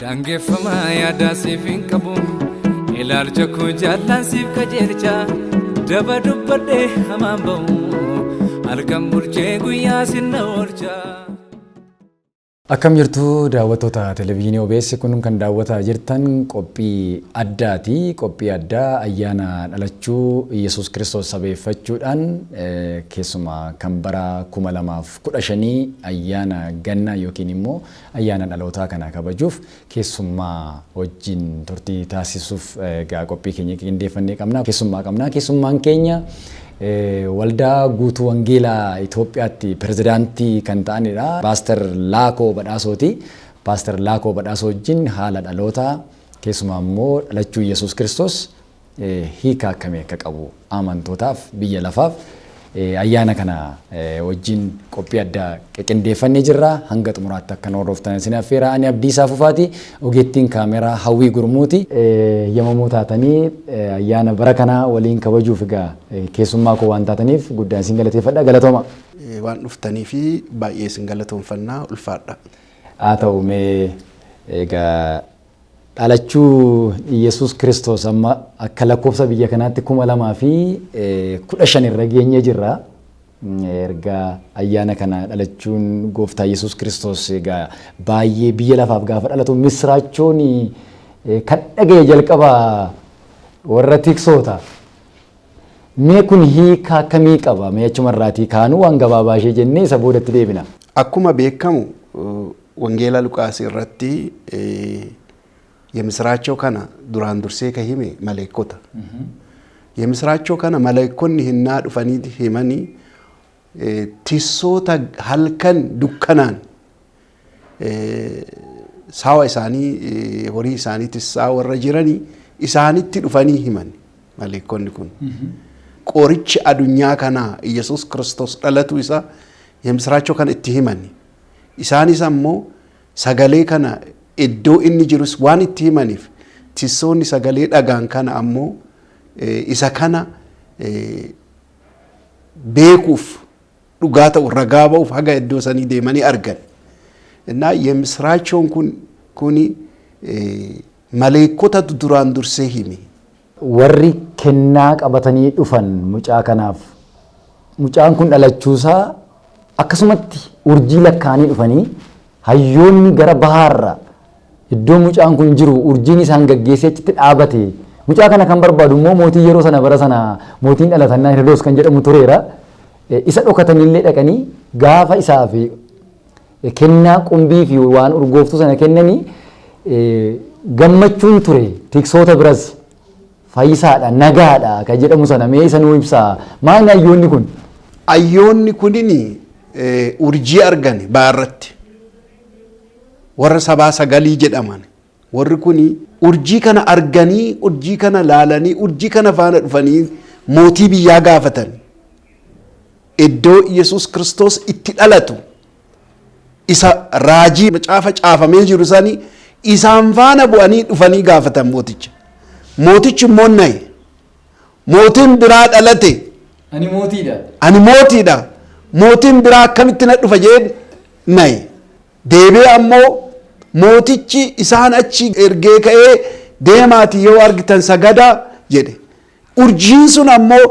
Daangeffamaa yaadaa siif hin qabu. Ilaalcha koo jaallaan siif qajeelcha. Daba dubbadhee hamaan ba'u. Halkan bulchee guyyaa sinna oolcha. Akkam jirtu daawwattoota televezyiinii OBS? Kun kan daawwataa jirtan qophii addaati. Qophii addaa ayyaana dhalachuu Yesuus Kiristoos sabeeffachuudhaan, keessumaa kan bara 2015 ayyaana gannaa yookiin immoo ayyaana dhalootaa kana kabajuuf keessummaa wajjin turtii taasisuuf egaa qophii keenya qindeeffannee qabna. Keessummaa qabna. Keessummaan keenya Waldaa Guutuu Wangeelaa Itoophiyaatti pirezidaantii kan ta'anidha. Paaster Laakoo Badhaasooti. Paaster Laakoo Badhaasoo wajjin haala dhalootaa, keessumaa immoo dhalachuu Yesuus Kiristoos hiika akkamii akka qabu amantootaaf, biyya lafaaf, ayyaana kana wajjin qophii addaa qindeeffannee jirra. Hanga xumuraatti akka nu hordoftan isin affeera. Ani Abdiisaa Fufaati. Ogeettiin kaameraa Hawwii Gurmuuti. Yamamoo taatanii ayyaana bara kanaa waliin kabajuuf egaa keessummaa koo waan taataniif guddaan isin galateeffadha. Galatooma. Waan dhuftanii fi baay'ee isin galatoonfannaa, ulfaadha. Haa ta'u, mee egaa dhalachuu Yesuus Kiristoos amma akka lakkoofsa biyya kanaatti 2015 irra geenyee jirra. Erga ayyaana kana dhalachuun gooftaa Yesuus Kiristoos egaa baay'ee biyya lafaaf gaafa dhalatu misiraachoon kan dhagaye jalqaba warra tiksoota. Mee kun hiika akkamii qaba? Mee achumarraatii kaanuu waan gabaabaa ishee jennee isa boodatti deebina. Akkuma beekamu Wangeela Luqaas irratti የምስራቸው kana duraan dursee ka hime maleekota. የምስራቸው kana maleekonni hinnaa dhufanii himanii tissoota halkan dukkanaan saawa isaanii, horii isaanii tissaa warra jiranii isaanitti dhufanii himan maleekonni kun. Qorichi addunyaa kanaa Yesuus Kiristoos dhalatu isaa የምስራቸው kana itti himan. Isaanis ammoo sagalee kana iddoo inni jirus waan itti himaniif tissoonni sagalee dhagaan kana ammoo isa kana beekuuf, dhugaa ta'u ragaa ba'uuf haga iddoo sanii deemanii argan. እና የምስራቸውን kun kuni maleekotatu duraan dursee hime. Warri kennaa qabatanii dhufan mucaa kanaaf, mucaan kun dhalachuusaa akkasumatti urjii lakkaanii dhufanii, hayyoonni gara bahaarra iddoo mucaan kun jiru urjiin isaan gaggeessee achitti dhaabate. Mucaa kana kan barbaadu immoo mootii yeroo sana, bara sana mootiin dhalatannaa Herodoos kan jedhamu tureera. Isa dhokatanillee dhaqanii gaafa isaa fi kennaa qumbii fi waan urgooftuu sana kennanii gammachuun ture tiksoota biras, fayyisaadha, nagaadha kan jedhamu sana mee isa nuu ibsaa. Maali hayyoonni kun? Ayyoonni kunin urjii argani baarratti. Warra sabaa sagalii jedhaman. Warri kuni urjii kana arganii, urjii kana laalanii, urjii kana faana dhufanii mootii biyyaa gaafatan. Iddoo Yesuus Kiristoos itti dhalatu isa raajii macaafa caafamee jiru sanii isaan faana bu'anii dhufanii gaafatan mooticha. Mootichi immoo naye. Mootiin biraa dhalate. Ani mootiidha. Ani mootiidha. Mootiin biraa akkamitti na dhufa jee naye. Deebi'ee ammoo mootichi isaan achi ergee ka'ee deemaati yoo argitan sagadaa jedhe. Urjiin sun ammoo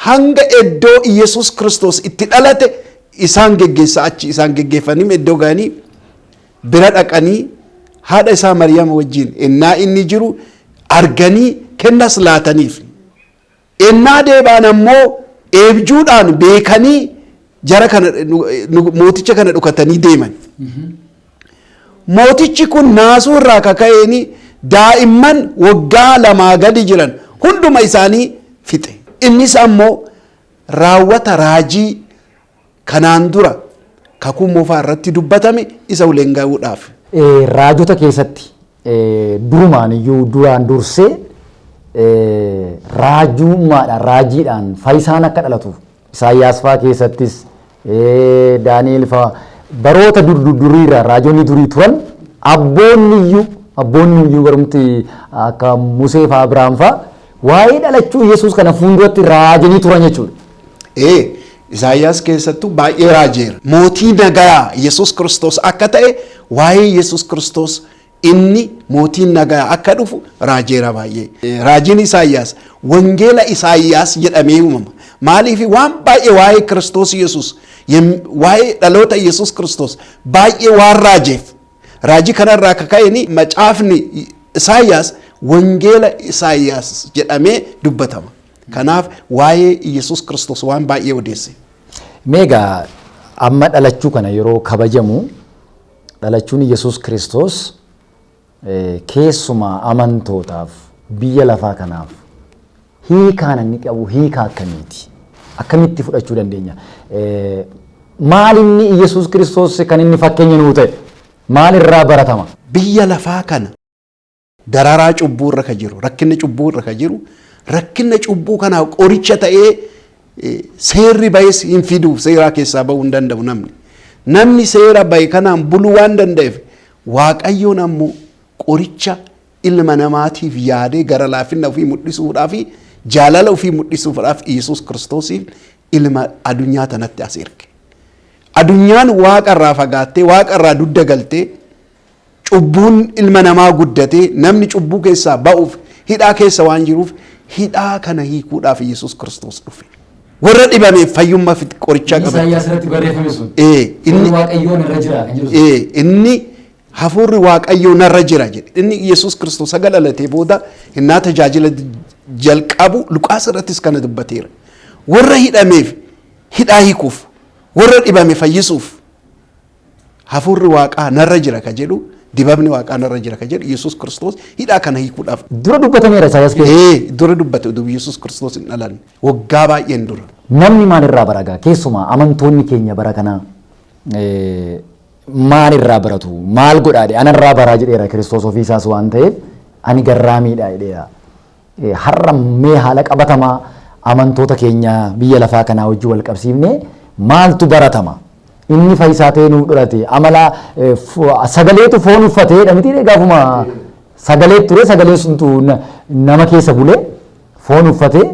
hanga iddoo Iyesuus Kiristoos itti dhalate isaan geggeessa, achi isaan geggeeffanii iddoo ga'anii bira dhaqanii haadha isaa Maryama wajjin ennaa inni jiru arganii kennas laataniif. Ennaa deebaan ammoo eebjuudhaan beekanii jara kana, mooticha kana dhokatanii deeman. Mootichi kun naasuu irraa kaka'eeni daa'imman waggaa 2 gadi jiran hunduma isaanii fixe. Innis ammoo raawwata raajii kanaan dura kakuu moofaa irratti dubbatame isa uleen ga'uudhaaf. Raajota keessatti durumaan iyyuu duraan dursee raajummaadhaan, raajiidhaan fayyisaan akka dhalatu Isaayyaas fa'aa keessattis, Daani'el fa'aa, baroota dur duriirraa raajonni durii turan, abboonni iyyuu garumti akka Musee fa'aa, Abiraam fa'aa waa'ee dhalachuu Yesuus kana fuulduratti raajanii turan jechuudha. Ee, Isaayyaas keessattuu baay'ee raajeera. Mootii nagaa Yesuus Kiristoos akka ta'e, waa'ee Yesuus Kiristoos inni mootiin nagaa akka dhufu raajeera baay'ee. Raajiin Isaayyaas wangeela Isaayyaas jedhamee uumama. Maaliif waan baay'ee waa'ee Kiristoos Yesuus, waa'ee dhaloota Yesuus Kiristoos baay'ee waan raajeef, raajii kanarraa akka ka'een macaafni Isaayyaas wangeela Isaayyaas jedhamee dubbatama. Kanaaf waa'ee Yesuus Kiristoos waan baay'ee odeesse. Meegaa amma dhalachuu kana yeroo kabajamu, dhalachuun Yesuus Kiristoos keessumaa amantootaaf, biyya lafaa kanaaf hiikaan inni qabu hiika akkamiiti? Akkamitti fudhachuu dandeenya? Maal inni Yesuus Kiristoos kan inni fakkeenya nuu ta'e? Maal irraa baratama? Biyya lafaa kana dararaa cubbuu irra ka jiru, rakkinni cubbuu irra ka jiru, rakkinna cubbuu kanaaf qoricha ta'ee seerri bahes hin fiduuf, seeraa keessaa bahuu hin danda'u namni. Namni seera bahe kanaan buluu waan danda'eef, Waaqayyoon ammoo qoricha ilma namaatiif yaadee gara laafina ofii mul'isuudhaaf, jaalala ofii mul'isuudhaaf Yesuus Kiristoosiif ilma addunyaa tanatti as erge. Addunyaan waaqa irraa fagaattee, waaqa irraa dugda galtee, cubbuun ilma namaa guddatee, namni cubbuu keessaa ba'uuf hidhaa keessa waan jiruuf, hidhaa kana hiikuudhaaf Yesuus Kiristoos dhufe. Warra dhibameef fayyummaa fi qorichaa qaba. Isaayyaas irratti barreeffame sun. Inni Waaqayyoon irra jira kan jedhu. Inni hafuurri Waaqayyoo narra jira jedhe. Inni Yesuus Kiristoos haga dhalatee booda innaa tajaajila jalqabu Luqaas irrattis kana dubbateera. Warra hidhameef hidhaa hiikuuf, warra dhibame fayyisuuf hafuurri Waaqaa narra jira ka jedhu, dibabni Waaqaa narra jira ka jedhu, Yesuus Kiristoos hidhaa kana hiikuudhaaf. Dura dubbatameera Isaayyaas keessa. Dura dubbate, utuu Yesuus Kiristoos hin dhalanne waggaa baay'een dura. Namni maalirraa baragaa? Keessumaa amantoonni keenya bara kanaa maalirraa baratu? Maal godhaadhe? Anarraa baraa jedheera Kiristoos ofiisaas waan ta'eef, ani garraamiidha jedheera. Har'a mee haala qabatamaa amantoota keenya biyya lafaa kanaa wajjin wal qabsiifnee maaltu baratama? Inni fayyisaa ta'ee nuuf dhalate, amala sagaleetu foon uffatee miti, gaafuma sagalee ture, sagaleen suntu nama keessa bulee foon uffatee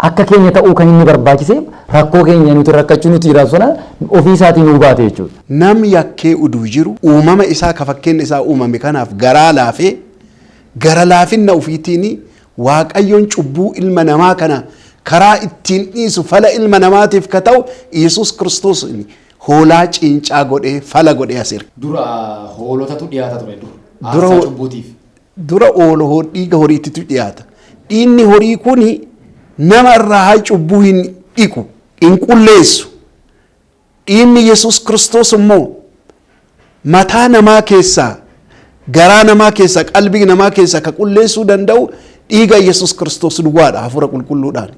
akka keenya ta'uu kan inni barbaachiseef rakkoo keenya nuti rakkachuu nuti jiraatu sana ofii isaatii nuu baate jechuudha. Namni yakkee uduu jiru uumama isaa ka fakkeenya isaa uumame kanaaf garaa laafee, gara laafinna ofiitiin Waaqayyoon cubbuu ilma namaa kana karaa ittiin dhiisu, fala ilma namaatiif ka ta'u Yesuus Kiristoos hoolaa ciincaa godhee, fala godhee as erge. Dura hoolotatu dhiyaata ture dura. Dura Aarsaa cubbuutiif. Dura oolu dhiiga horiititu dhiyaata. Dhiigni horii kuni nama irraa haa cubbuu hin dhiqu, hin qulleessu. Dhiigni Yesuus Kiristoos immoo mataa namaa keessaa, garaa namaa keessaa, qalbii namaa keessaa ka qulleessuu danda'u dhiiga Yesuus Kiristoos duwwaadha, hafuura qulqulluudhaan.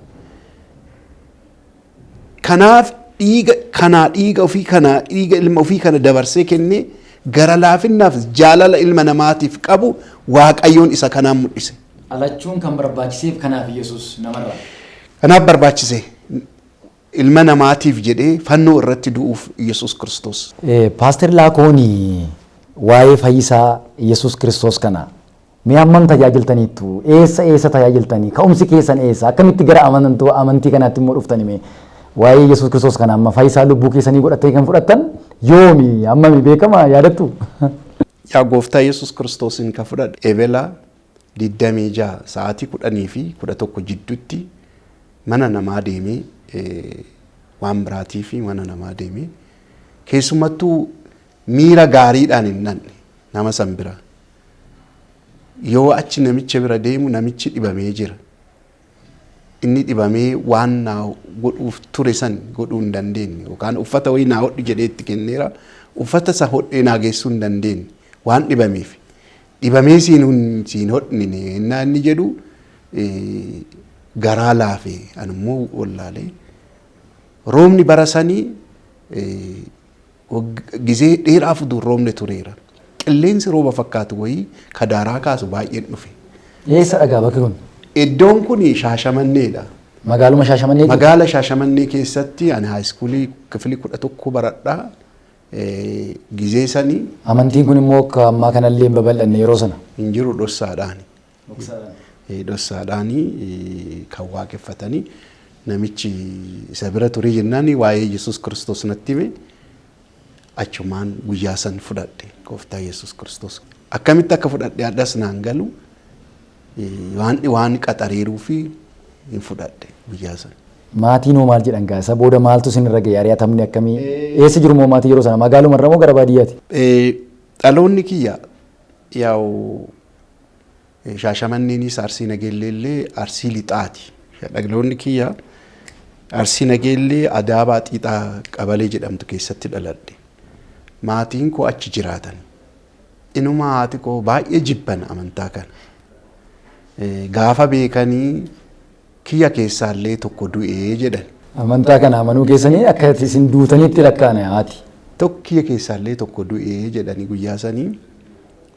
Kanaaf dhiiga kanaa, dhiiga ofii kanaa, dhiiga ilma ofii kana dabarsee kennee gara laafinnaaf jaalala ilma namaatiif qabu Waaqayyoon isa kanaan mul'ise. Dhalachuun kan barbaachiseef kanaaf Yesuus namarraa. Kanaaf barbaachise ilma namaatiif jedhee fannoo irratti du'uuf Yesuus Kiristoos. Paaster Laakoon, waa'ee fayyisaa Yesuus Kiristoos kana mee hammam tajaajiltaniittu? Eessa eessa tajaajiltanii? Ka'umsi keessan eessa? Akkamitti gara amantii kanaatti immoo dhuftani mee? Waa'ee Yesuus Kiristoos kana amma fayyisaa lubbuu keessanii godhattanii kan fudhattan yoomi? Hammami beekama, yaadattu? Yaa, Gooftaa Yesuus Kiristoosin ka fudhadhe Ebela 26 sa'aatii 10 fi 11 jidduutti mana namaa deemee, waan biraatii fi mana namaa deemee, keessumattuu miira gaariidhaan hin dhanne nama san bira. Yoo achi namicha bira deemu namichi dhibamee jira. Inni dhibamee waan naa godhuuf ture san godhuu hin dandeenye, yookaan uffata wayii naa hodhi jedhee itti kenneera. Uffata isa hodhee naa geessuu hin dandeenye waan dhibameef. Dhibamee siin hodhine innaa inni jedhu garaa laafe, animmoo wallaalee. Roobni bara sanii gizee dheeraaf utuu roobni tureera. Qilleensi rooba fakkaatu wayii ka daaraa kaasu baay'een dhufe. Eessa dhagaa bakki kun? Iddoon kun Shaashamanneedha. Magaaluma Shaashamanneeti? Magaala Shaashamannee keessatti ani high schoolii kifilii 11 baradhaa. Gizee sanii. Amantiin kun immoo akka ammaa kanallee hin babal'anne yeroo sana. Hin jiru, dhossaadhaani. Dhossaadhaani kan waaqeffatanii. Namichi isa bira ture jennaan waa'ee Yesuus Kiristoos natti hime, achumaan guyyaa san fudhadhe Gooftaa Yesuus Kiristoos. Akkamitti akka fudhadhe addas naan galu, waan qaxareeruu fi hin fudhadhe guyyaa sana. Maatiin hoo maal jedhan gaa? Isa booda maaltu isin irra ga'e? Ari'atamni akkamii? Eessa jiru moo maatii yeroo sana? Magaaluma irra moo gara baadiyyaati? Dhaloonni kiyya yaa'u Shaashamanneenis Arsii Nageellee Arsii Lixaati. Dhaloonni kiyya Arsii Nageellee Adaabaa Xiixaa Qabalee jedhamtu keessatti dhaladhe. Maatiin koo achi jiraatan. Inuma haati koo baay'ee jibban amantaa kana. Gaafa beekanii kiyya keessaallee tokko du'ee jedhan. Amantaa kana amanuu keessanii akka isin duutanitti lakkaa'ane haati. Tokko kiyya keessaallee tokko du'ee jedhanii guyyaa sanii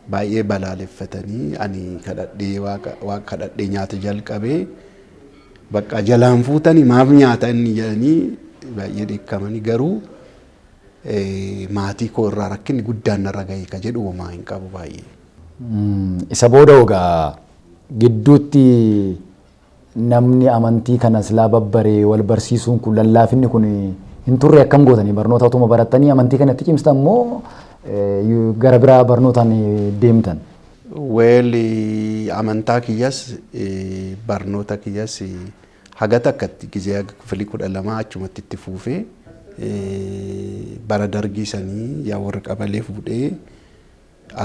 baay'ee balaaleffatanii, ani kadhadhee, Waaqa kadhadhee nyaata jalqabee, bakka jalaan fuutanii maaf nyaata inni jedhanii baay'ee dheekkamanii, garuu maatii koo irraa rakkinni guddaan narra ga'e ka jedhu homaa hin qabu baay'ee. Isa booda egaa gidduutti namni amantii kana silaa babbaree wal barsiisuun kun, lallaafinni kun hin turre. Akkam gootanii? Barnoota otuma barattanii amantii kanatti cimsitan moo gara biraa barnootaan deemtan? Well, amantaa kiyyas barnoota kiyyas haga takkatti gizee haga kifilii 12 achumatti itti fuufee, bara Dargii sanii yaa warra qabalee fuudhee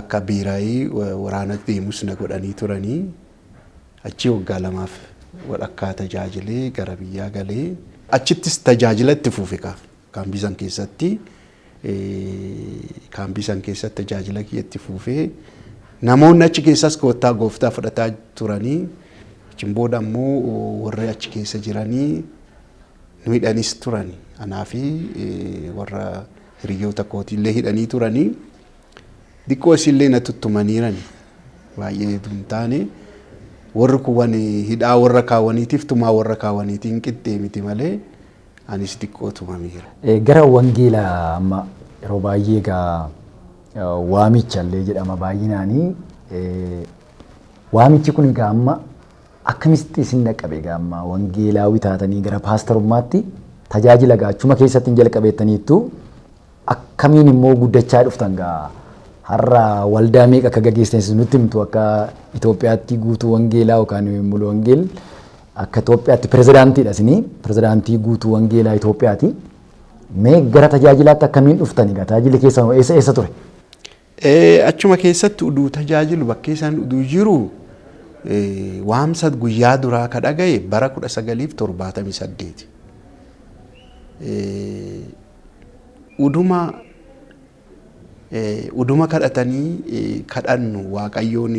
akka biiraayii waraana deemus na godhanii turanii, achi waggaa 2f walakkaa tajaajilee gara biyyaa galee, achittis tajaajila itti fuufe. Kaampii san keessatti tajaajila kiyya itti fuufee, namoonni achi keessas koottaa Gooftaa fudhataa turanii, achiin booda ammoo warri achi keessa jiranii nu hidhanis turani. Anaa fi warra hiriyoota kootiillee hidhanii turanii, xiqqoo isillee na tuttumaniirani, baay'ee hin taane. Warri kuwwan hidhaa warra kaawwaniitiif tumaa warra kaawwaniitiin qixxee miti malee anis xiqqoo tumameera. Gara wangeelaa amma yeroo baay'ee egaa waamicha illee jedhama baay'inaanii. Waamichi kun egaa amma akkamitti isin dhaqqabe? Egaa amma wangeelaawii taatanii gara paastarummaatti tajaajila egaa achuma keessatti hin jalqabeettaniittu, akkamiin immoo guddachaa dhuftan? Gaa har'a waldaa meeqa akka gaggeessitanis nutti himtu. Akka Itoophiyaatti Guutuu Wangeelaa yookaan Mulu Wangeel akka Itoophiyaatti pirezidaantiidha isinii, pirezidaantii Guutuu Wangeelaa Itoophiyaati. Mee gara tajaajilaatti akkamiin dhuftan egaa? Tajaajilli keessan eessa eessa ture? Achuma keessatti uduu tajaajilu, bakkee isaan uduu jiru, waamsa guyyaa duraa ka dhagaye bara 1978. Uduma kadhatanii kadhannu Waaqayyoon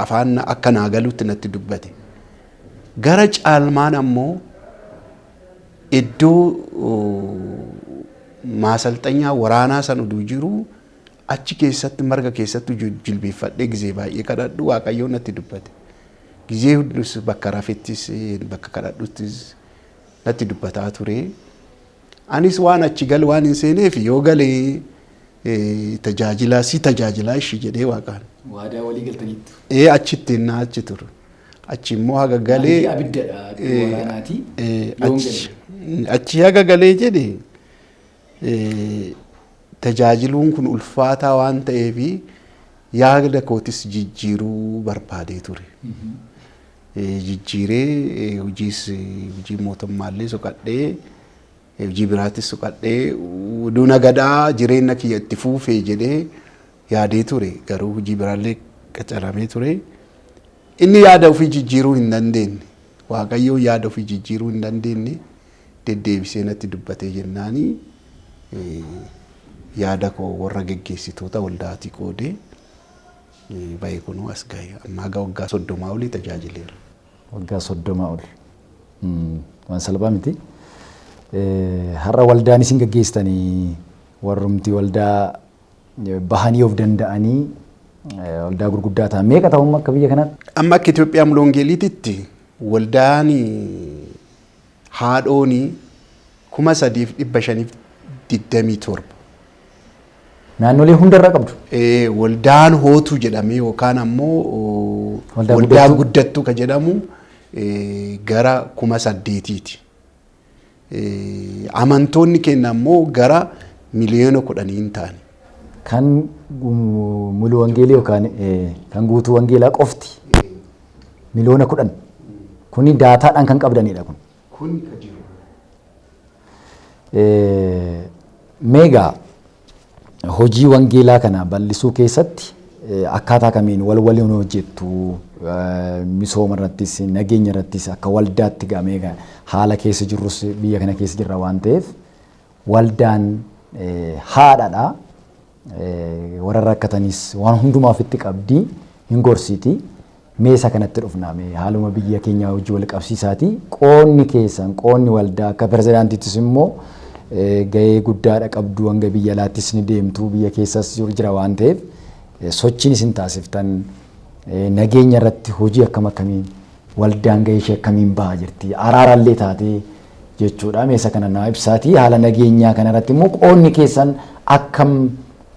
afaan akka naa galutti natti dubbate. Gara caalmaan ammoo iddoo maasalxanyaa waraanaa san uduu jiru, achi keessatti marga keessatti jilbeeffadhee gizee baay'ee kadhadhu Waaqayyoon natti dubbate. Gizee hundus bakka rafettis bakka kadhadhuttis natti dubbataa ture. Anis waan achi galu waan hin seeneef, yoo galee tajaajilaa si tajaajilaa ishii jedhee Waaqaan. Waadaa walii galtaniittu. Ee, achitti naa achi turu. Achi immoo haga galee. Abiddadha waraanaati. Achi haga galee jedhe, tajaajiluun kun ulfaataa waan ta'eef yaada kootis jijjiiruu barbaadee ture. Jijjiiree hojiis, hojii mootummaallee soqadhee, hojii biraatis soqadhee, duna gadaa jireenya kiyya itti fuufee jedhee yaadee ture, garuu hojii biraallee qacaramee ture. Inni yaada ofii jijjiiruu hin dandeenye. Waaqayyoon yaada ofii jijjiiruu hin dandeenye, deddeebisee natti dubbatee jennaanii yaada koo warra geggeessitoota waldaatii qoodee bahee kunuu as gahe. Amma haga waggaa 30 olii tajaajileera. Waggaa 30 ol. Waan salphaa miti. Har'a waldaan isin gaggeessitanii warrumti waldaa bahanii of danda'anii waldaa gurguddaa ta'an meeqa ta'u akka biyya kanaatti? Amma akka Itoophiyaa Mulu Wangeeliititti waldaan haadhoon 3527. Naannolee hundarraa qabdu. Waldaan hootuu jedhamee yookaan ammoo waldaa guddattuu ka jedhamu gara 8,000ti. Amantoonni keenya ammoo gara 10 miliyoona hin ta'ani. Kan mulu wangeelii yookaan kan guutuu wangeelaa qofti 10 miliyoona. Kuni daataadhaan kan qabdanidha kun. Kun ka jiru. Meegaa hojii wangeelaa kana bal'isuu keessatti akkaataa kamiin wal waliin hojjettu, misooma irrattis nageenya irrattis akka waldaatti gamee haala keessa jirrus biyya kana keessa jirra waan ta'eef waldaan haadhadha. Warra rakkatanis waan hundumaa ofitti qabdi, hin gorsiti. Meesa kanatti dhufna, mee haaluma biyya keenya hojii wal qabsiisaati. Qoonni keessan, qoonni waldaa akka pirezidaantiittis immoo gahee guddaadha qabdu, hanga biyya alaattis ni deemtu, biyya keessas jira waan ta'eef sochiin isin taasiftan nageenya irratti hojii akkam akkamiin, waldaan gahee ishee akkamiin bahaa jirti, araarallee taatee jechuudha. Meesa kana naa ibsaatii, haala nageenyaa kana irratti immoo qoonni keessan akkam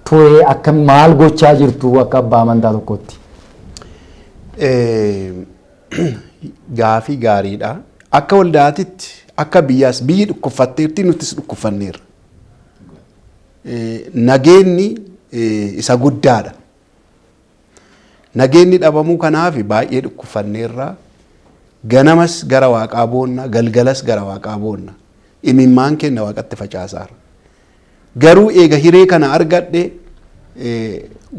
ture, akkam maal gochaa jirtu akka abbaa amantaa tokkotti? Gaafii gaariidha. Akka waldaatitti, akka biyyaas biyyi dhukkubfatteerti, nutis dhukkubfanneerra. Nageenyi isa guddaadha. Nageenyi dhabamuu kanaaf baay'ee dhukkubfanneerra. Ganamas gara waaqaa boonna, galgalas gara waaqaa boonna. Imimmaan keenya waaqatti facaasaara. Garuu eega hiree kana argadhe,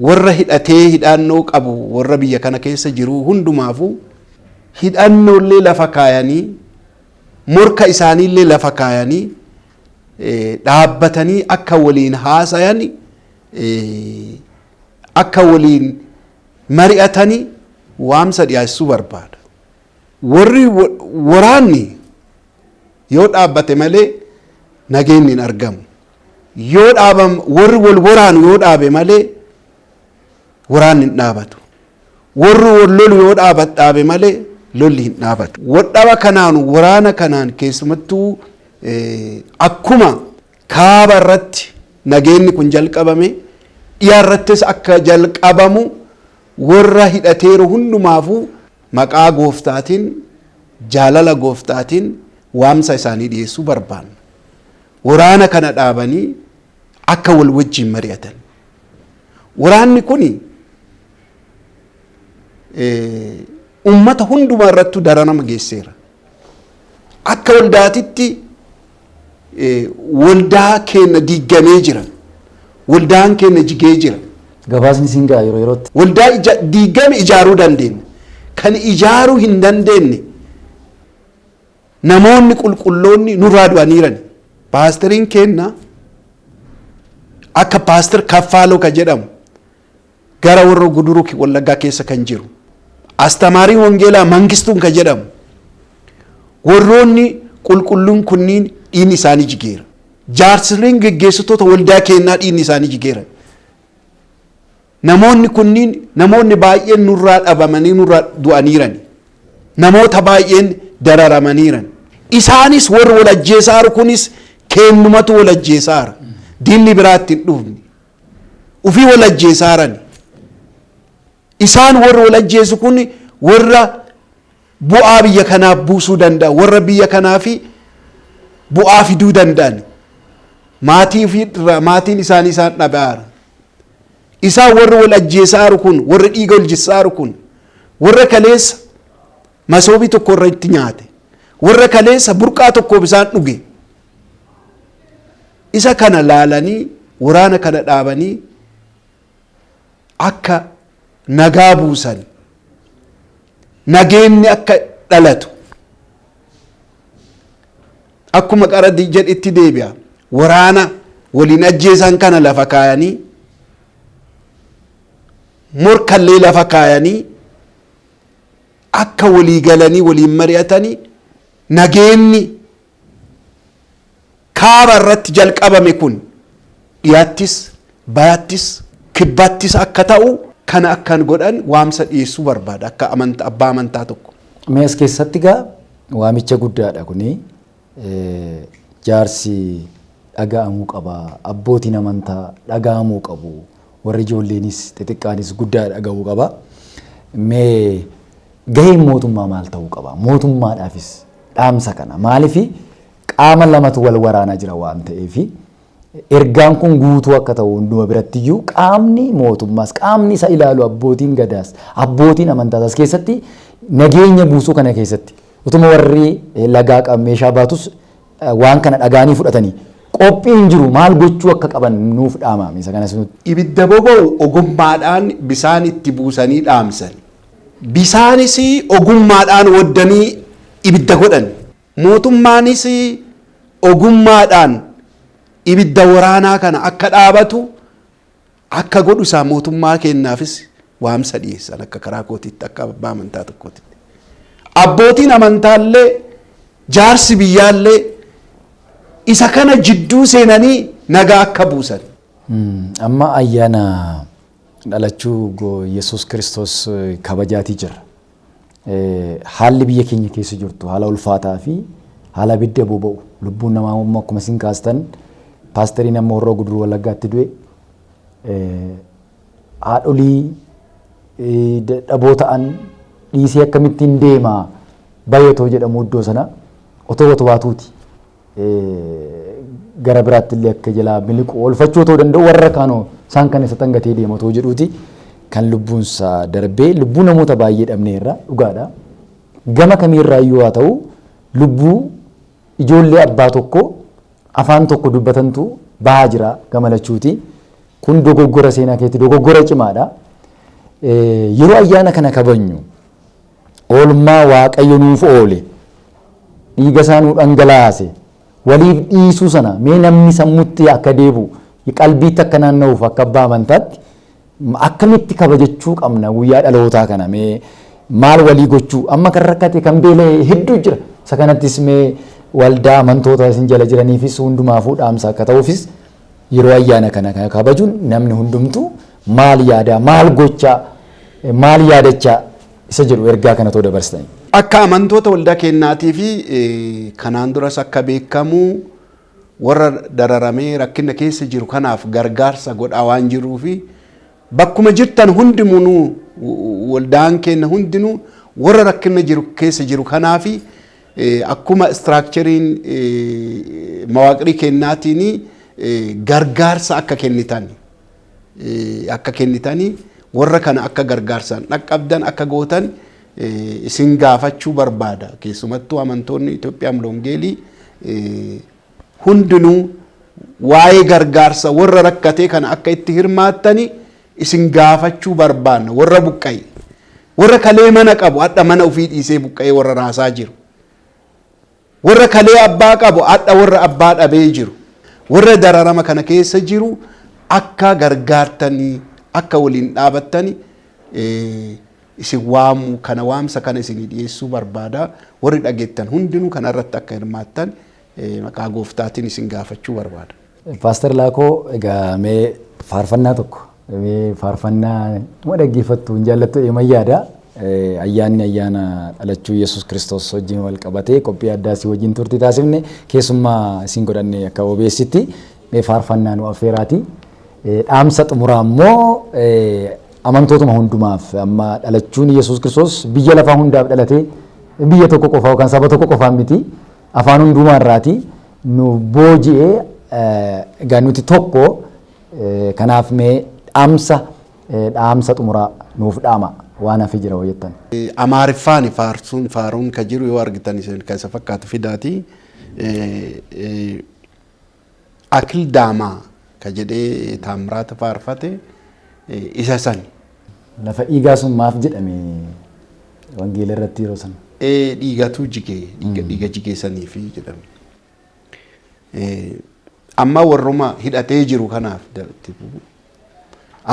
warra hidhatee hidhannoo qabu, warra biyya kana keessa jiru hundumaafuu hidhannoollee lafa kaayanii, morka isaaniillee lafa kaayanii, dhaabbatanii akka waliin haasayan, akka waliin mari'atanii waamsa dhiyaessuu barbaada. Warri waraanni yoo dhaabbate malee nageenyi hin argamu. Yoo dhaabam, warri wal waraanu yoo dhaabe malee waraanni hin dhaabatu. Warri wal lolu yoo dhaabe malee lolli hin dhaabatu. Waldhaba kanaan, waraana kanaan, keessumattuu akkuma kaaba irratti nageenyi kun jalqabame, dhiyaa irrattis akka jalqabamu warra hidhateeru hundumaafuu maqaa gooftaatiin, jaalala gooftaatiin waamsa isaanii dhiyeessuu barbaanna. Waraana kana dhaabanii akka wal wajjin mari'atan. Waraanni kuni ummata hundumaa irrattuu daranama geesseera. Akka waldaatitti waldaa keenya diigamee jira. Waldaan keenya jigee jira. Gabaasni siin ga'a yeroo yerootti. Waldaa diigame ijaaruu dandeenya. Kan ijaaruu hin dandeenye namoonni qulqulloonni nurraa du'aniiran. Paasteriin keenya akka Paaster Kaffaaloo ka jedhamu gara warra Guduruu Wallaggaa keessa kan jiru. Astamaariin Wangeelaa Mangistuun ka jedhamu. Warroonni qulqulluun kunniin dhiigni isaanii jigeera. Jaarsoliin geggeessitoota waldaa keenyaa dhiigni isaanii jigeera. Namoonni kunniin, namoonni baay'een nurraa dhabamanii, nurraa du'aniiran. Namoota baay'een dararamaniiran. Isaanis warri wal ajjeesaaru kunis keennumatu wal ajjeesaara. Diinni biraatti hin dhufne. Ufii wal ajjeesaaran. Isaan warri wal ajjeesu kun warra bu'aa biyya kanaaf buusuu danda'a. Warra biyya kanaafi bu'aa fiduu danda'an. Maatii irraa maatiin isaanii isaan dhabaara. Isaan warri wal ajjeesaaru kun, warri dhiiga wal jissaaru kun, warra kaleessa masoobii tokko irratti nyaate, warra kaleessa burqaa tokko bisaan dhuge. Isa kana laalanii waraana kana dhaabanii akka nagaa buusan, nageenyi akka dhalatu, akkuma qara jedhetti deebi'a. Waraana waliin ajjeesan kana lafa kaayanii, morkallee lafa kaayanii, akka walii galanii waliin mari'atanii, nageenyi kaaba irratti jalqabame kun dhiyaattis, bayattis, kibbattis akka ta'u kana akkan godhan waamsa dhiyeessuu barbaada akka amanta abbaa amantaa tokko. Mee as keessatti gaa waamicha guddaadha kuni, jaarsi dhaga'amuu qaba, abbootiin amantaa dhaga'amuu qabu, warri ijoolleenis xixiqqaanis guddaa dhaga'uu qaba. Mee gaheen mootummaa maal ta'uu qaba? Mootummaadhaafis dhaamsa kana, maaliifi qaama lamatu wal waraanaa jira waan ta'eefi Ergaan kun guutuu akka ta'u hunduma birattiyyuu qaamni mootummaas, qaamni isa ilaalu, abbootiin gadaas, abbootiin amantaas keessatti nageenya buusuu kana keessatti utuma warri lagaa meeshaa baatus waan kana dhagaanii fudhatanii qophiin jiru maal gochuu akka qaban nuuf dhaamame isa kanas nutti. Ibidda boba'u ogummaadhaan bisaan itti buusanii dhaamsan. Bisaanis ogummaadhaan waddanii ibidda godhan. Mootummaanis ogummaadhaan ibidda waraanaa kana akka dhaabatu akka godhu isaa mootummaa kennaafis waamsa dhiyeessan akka karaa kootiitti, akka abbaa amantaa tokkootitti. Abbootiin amantaallee, jaarsi biyyaallee isa kana jidduu seenanii nagaa akka buusan. Amma ayyaana dhalachuu Yesuus Kiristoos kabajaatii jira. Haalli biyya keenya keessa jirtu haala ulfaataa fi haala abidda boba'u, lubbuun namaa immoo akkuma isin kaastan paasteriin amma Horroo Guduruu Wallaggaatti du'e, haadholii dadhaboo ta'an dhiisee akkamittiin deema bayatoo jedhamu iddoo sana otoo otoo. Gara biraatti illee akka jalaa miliqu oolfachuu otoo danda'u, warra kaanoo isaan kan isa tangatee deema otoo jedhuuti kan lubbuunsaa darbee, lubbuu namoota baay'ee dhabneerra dhugaadha. Gama kamiirraa iyyuu haa ta'u, lubbuu ijoollee abbaa tokko, afaan tokko dubbatantu bahaa jira gama lachuuti. Kun dogoggora seenaa keetti dogoggora cimaadha. Yeroo ayyaana kana kabajnu oolmaa Waaqayyo nuuf oole, dhiiga isaa nuu dhangalaase, waliif dhiisuu sana mee namni sammuutti akka deebi'u, qalbiitti akka naanna'uuf, akka abbaa amantaatti akkamitti kabajachuu qabna guyyaa dhalootaa kana? Mee maal walii gochuu? Amma kan rakkate, kan beela'e hedduu jira. Isa kanattis mee waldaa amantoota isin jala jiraniifis hundumaafuu dhaamsa akka ta'uufis, yeroo ayyaana kana kabajuun namni hundumtuu maal yaadaa, maal gochaa, maal yaadachaa isa jedhu ergaa kana too dabarsitanii. Akka amantoota waldaa kennaatii fi kanaan duras akka beekamu warra dararamee rakkina keessa jiru kanaaf gargaarsa godhaa waan jiruu fi bakkuma jirtan hundinuu, waldaan keenya hundinuu warra rakkina jiru keessa jiru kanaaf akkuma structureiin mawaaqirii kennaatiin gargaarsa akka kennitanii, warra kana akka gargaarsaan dhaqqabdan akka gootan isin gaafachuu barbaada. Keessumattuu amantoonni Itoophiyaa Mulongeelii hundinuu waa'ee gargaarsa warra rakkatee kana akka itti hirmaattani isin gaafachuu barbaanna. Warra buqqa'e, warra kalee mana qabu hadha mana ofii dhiisee buqqa'ee warra raasaa jiru, warra kalee abbaa qabu hadha warra abbaa dhabee jiru, warra dararama kana keessa jiru akka gargaartanii, akka waliin dhaabattani isin waamu kana, waamsa kana isinii dhiyeessuu barbaada. Warri dhageettan hundinuu kana irratti akka hirmaattan maqaa Gooftaatiin isin gaafachuu barbaada. Paaster Laakoo, egaa mee faarfannaa tokko, mee faarfannaa nama dhaggeeffattu hin jaallattu deeman yaada. Ayyaanni ayyaana dhalachuu Yesuus Kiristoos wajjin wal qabatee qophii addaa si wajjin turtii taasifne, keessummaa isin godhanne akka OBS'tti, mee faarfannaa nu affeeraati. Dhaamsa xumuraa immoo amantootuma hundumaaf, amma dhalachuun Yesuus Kiristoos biyya lafaa hundaaf dhalatee, biyya tokko qofa yookaan saba tokko qofaan miti, afaan hundumaa irraati nu booji'ee, egaa nuti tokko. Kanaaf mee dhaamsa xumuraa nuuf dhaama, waan hafe jira hoo jettan. Amaariffaan faarsuun faaruun ka jiru yoo argitan isin kan isa fakkaatu fidaati. Akildaamaa ka jedhee Taamiraata faarfate isa sani. Lafa dhiigaa sun maaf jedhame wangeela irratti yeroo sana? Dhiigatu jigee, dhiiga jigee saniifi jedhame. Amma warruma hidhatee jiru kanaaf,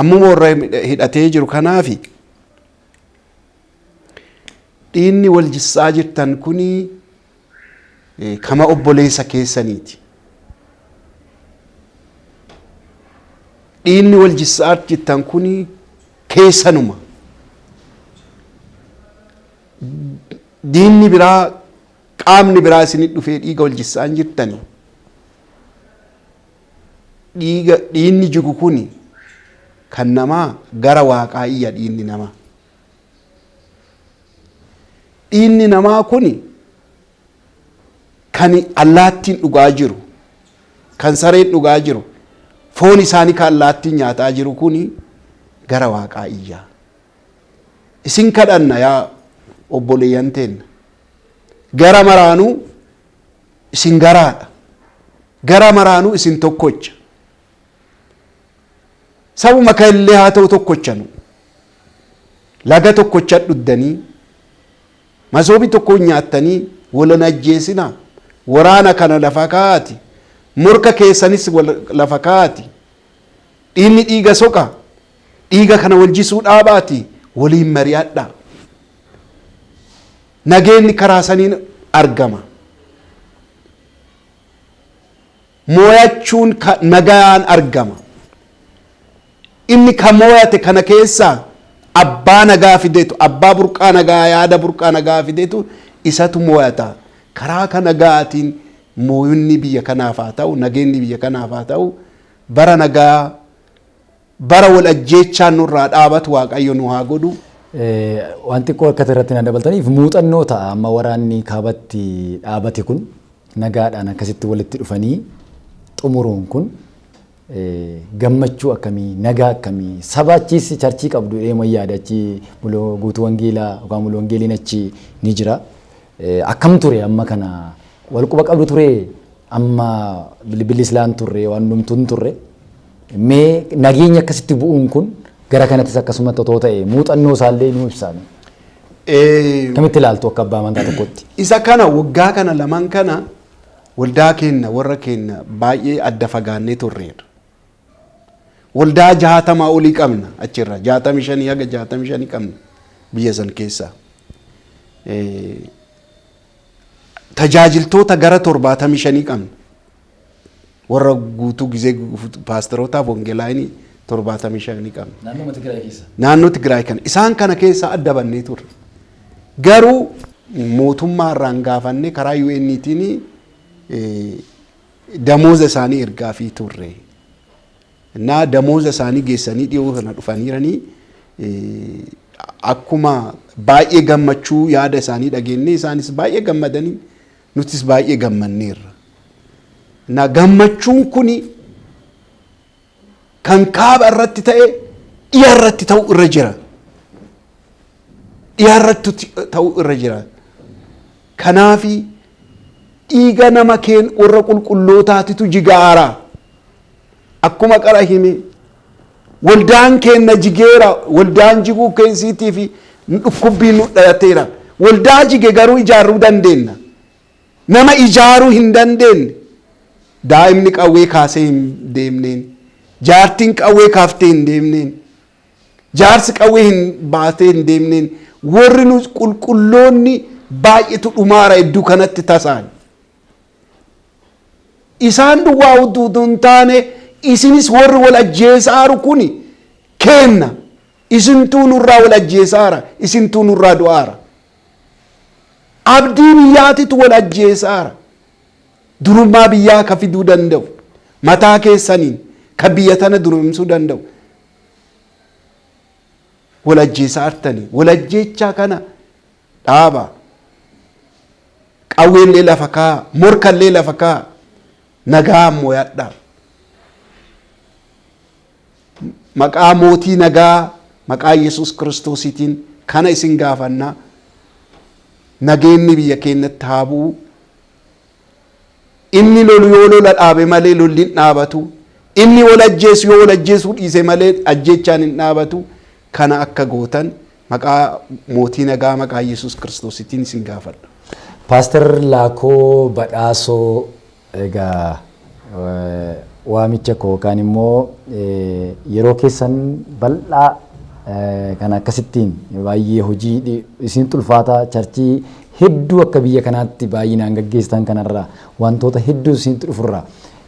ammuma warra hidhatee jiru kanaafi, dhiinni wal jissaa jirtan kuni kama obboleessa keessaniiti. Dhiinni wal jissaa jirtan kuni keessanuma. Diinni biraa, qaamni biraa isinit dhufee dhiiga wal jissaa hin jirtani. Dhiiga, dhiinni jigu kuni kan namaa gara Waaqaa iyya dhiinni namaa. Dhiinni namaa kuni kan allaattiin dhugaa jiru, kan sareen dhugaa jiru. Foon isaanii kan allaattiin nyaataa jiru kuni gara Waaqaa iyyaa. Isin kadhanna yaa obboleeyyan teenna. Gara maraanuu isin garaadha. Gara maraanuu isin tokkocha. Sabuma kan illee haa ta'u tokkocha nu. Laga tokkocha dhuddanii, masoobii tokko nyaattanii wal ajjeesinaa. Waraana kana lafa kaa'ati. Morka keessanis lafa kaa'ati. Dhiigni dhiiga soqa. Dhiiga kana wal jisuu dhaabaati. Waliin mari'adhaa. Nageenyi karaa saniin argama. Mooyachuun nagayaan argama. Inni ka mooyate kana keessaa abbaa nagaa fideetu, abbaa burqaa nagaa, yaada burqaa nagaa fideetu isatu mooyata. Karaa ka nagaatiin mooyinni biyya kanaaf haa ta'u, nageenyi biyya kanaaf haa ta'u, bara nagaa, bara wal ajjeechaan nurraa dhaabatu Waaqayyo nu haa godhu. Waan xiqqoo akka irratti na dabaltaniif, muuxannoo ta'a. Amma waraanni kaabatti dhaabate kun, nagaadhaan akkasitti walitti dhufanii xumuruun kun gammachuu akkamii, nagaa akkamii, saba achiis church qabdu deema yaada, achi guutuu wangeelaa yookaan muluu wangeeliin achi ni jira. Akkam ture? Amma kana wal quba qabdu ture? Amma bilbilli islaan turre, waan hundumtuu turre. Mee nageenya akkasitti bu'uun kun gara kanattis akkasumatti otoo ta'e, muuxannoo isaallee nuu ibsaame. Kamitti ilaaltu akka abbaa amantaa tokkotti? Isa kana waggaa kana lamaan kana waldaa keenya, warra keenya baay'ee adda fagaannee turreerra. Waldaa 60 olii qabna achirra, 65 haga 65 qabna biyya san keessaa. Tajaajiltoota gara 75 qabna. Warra guutuu gizee paastorootaaf wangeelaayinii 75 qabna. Naannoo Tigraay keessa. Naannoo Tigraay kana isaan kana keessa adda bannee turre. Garuu mootummaa irraan gaafannee karaa UN'tiin damooza isaanii ergaafii turre. Innaa damooza isaanii geessanii dhiyoo kana dhufaniiranii, akkuma baay'ee gammachuu yaada isaanii dhageenye, isaanis baay'ee gammadanii, nutis baay'ee gammanneerra. Innaa gammachuun kuni kan kaaba irratti ta'e dhiya irratti ta'u irra jira. Dhiya irratti ta'u irra jira. Kanaafi dhiiga nama keen warra qulqullootaatitu jigaara. Akkuma qara hime, waldaan keenna jigeera, waldaan jiguu keessiitii fi dhukkubbiin nu dhalateera. Waldaa jige garuu ijaaruu dandeenya. Nama ijaaruu hin dandeenye. Daa'imni qawwee kaasee hin deemneen. Jaartiin qawwee kaaftee hin deemneen. Jaarsi qawwee hin baatee hin deemneen. Warri nu qulqulloonni baay'eetu dhumaara iddoo kanatti tasaan. Isaan duwwaa utuu hin taane, isinis warri wal ajjeesaaru kuni keenna. Isintuu nurraa wal ajjeesaara. Isintuu nurraa du'aara. Abdii biyyaatitu wal ajjeesaara. Durummaa biyyaa ka fiduu danda'u. Mataa keessaniin ka biyya tana durumsuu danda'u. Wal ajjeesaartanii. Wal ajjeechaa kana dhaaba. Qawweellee lafa kaa, morkallee lafa kaa, nagaa mooyadhaa. Maqaa mootii nagaa, maqaa Yesuus Kiristoosiitiin kana isin gaafannaa. Nageenyi biyya keenyatti haa bu'u. Inni lolu yoo lola dhaabe malee lolli hin dhaabatu. Inni wal ajjeesu yoo wal ajjeesuu dhiise malee ajjeechaan hin dhaabatu. Kana akka gootan maqaa mootii nagaa, maqaa Yesuus Kiristoosiitiin isin gaafadha. Paaster Laakoo Badhaasoo, egaa waamicha koo yookaan immoo yeroo keessan bal'aa kan akkasittiin baay'ee hojii isin ulfaataa, church hedduu akka biyya kanaatti baay'inaan gaggeessitan kanarraa, wantoota hedduu isinitti dhufurraa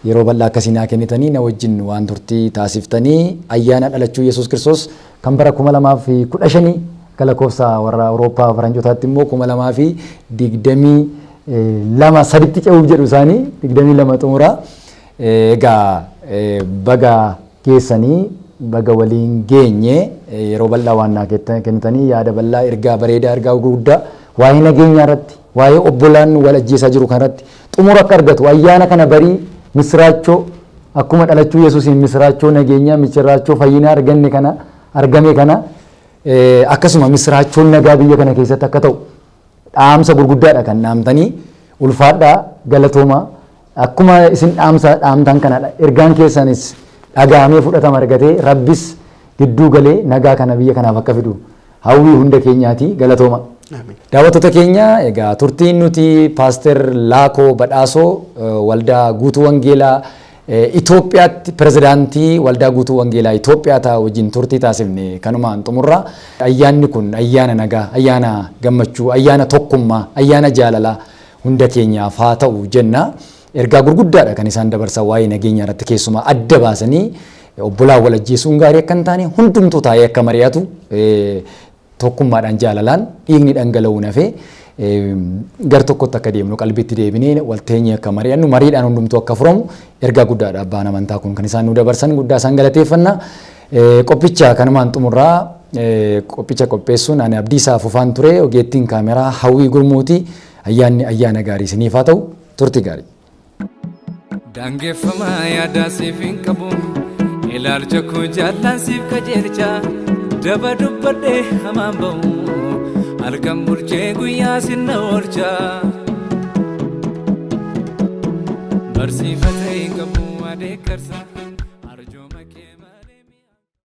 yeroo bal'aa akkasii naa kennitanii na wajjin waan turtii taasiftanii, ayyaana dhalachuu Yesuus Kiristoos kan bara 2015, akka lakkoofsa warra Awurooppaa faranjootaatti immoo 2022 saditti ce'uuf jedhu isaanii 22 xumuraa. Egaa baga geessanii, baga waliin geenye. Yeroo bal'aa waan naa kennitanii, yaada bal'aa, ergaa bareedaa, ergaa gurguddaa waa'ee nageenyaa irratti, waa'ee obbolaan wal ajjeesaa jiru kanarratti xumura akka argatu, ayyaana kana barii misiraachoo Akkuma dhalachuu Yesuusiin misiraachoo nageenyaa, misiraachoo fayyinaa arganne kana argame kana, akkasuma misiraachoon nagaa biyya kana keessatti akka ta'u dhaamsa gurguddaadha kan dhaamtanii. Ulfaadhaa, galatooma. Akkuma isin dhaamsa dhaamtan kanadha ergaan keessanis dhaga'amee fudhatama argatee, Rabbis gidduu galee nagaa kana biyya kanaaf akka fidu hawwii hunda keenyaati. Galatooma. Daawwattoota keenya, egaa turtiin nuti Paaster Laakoo Badhaasoo, Waldaa Guutuu Wangeelaa Itoophiyaatti pirezidaantii Waldaa Guutuu Wangeelaa Itoophiyaa ta'a wajjin turtii taasifne kanumaan xumurra. Ayyaanni kun ayyaana nagaa, ayyaana gammachuu, ayyaana tokkummaa, ayyaana jaalalaa hunda keenyaaf haa ta'u jenna. Ergaa gurguddaadha kan isaan dabarsan waa'ee nageenya irratti. Keessumaa adda baasanii obbolaa wal ajjeesuun gaarii akka hin taane, hundumtuu taa'ee akka mari'atu, tokkummaadhaan jaalalaan dhiigni dhangala'uu nafee gar tokkotti akka deemnu, qalbiitti deebinee walteenyee akka mari'annu, mariidhaan hundumtuu akka furamu ergaa guddaadha abbaan amantaa kun kan isaan nu dabarsan. Guddaa isaan galateeffanna. Qophicha kanumaan xumurraa. Qophicha qopheessuun ani Abdiisaa Fufaan ture, ogeettiin kaameraa Hawwii Gurmuuti. Ayyaanni ayyaana gaarii isiniif haa ta'u, turtii gaarii. Daangeffamaa yaadaa siif hin qabu, ilaalcha koo jaallaan siif qajeelcha. Daba dubbadhee hamaan ba'u, halkan bulchee guyyaa sinna oolcha. Barsiifata hin qabu adeeggarsa.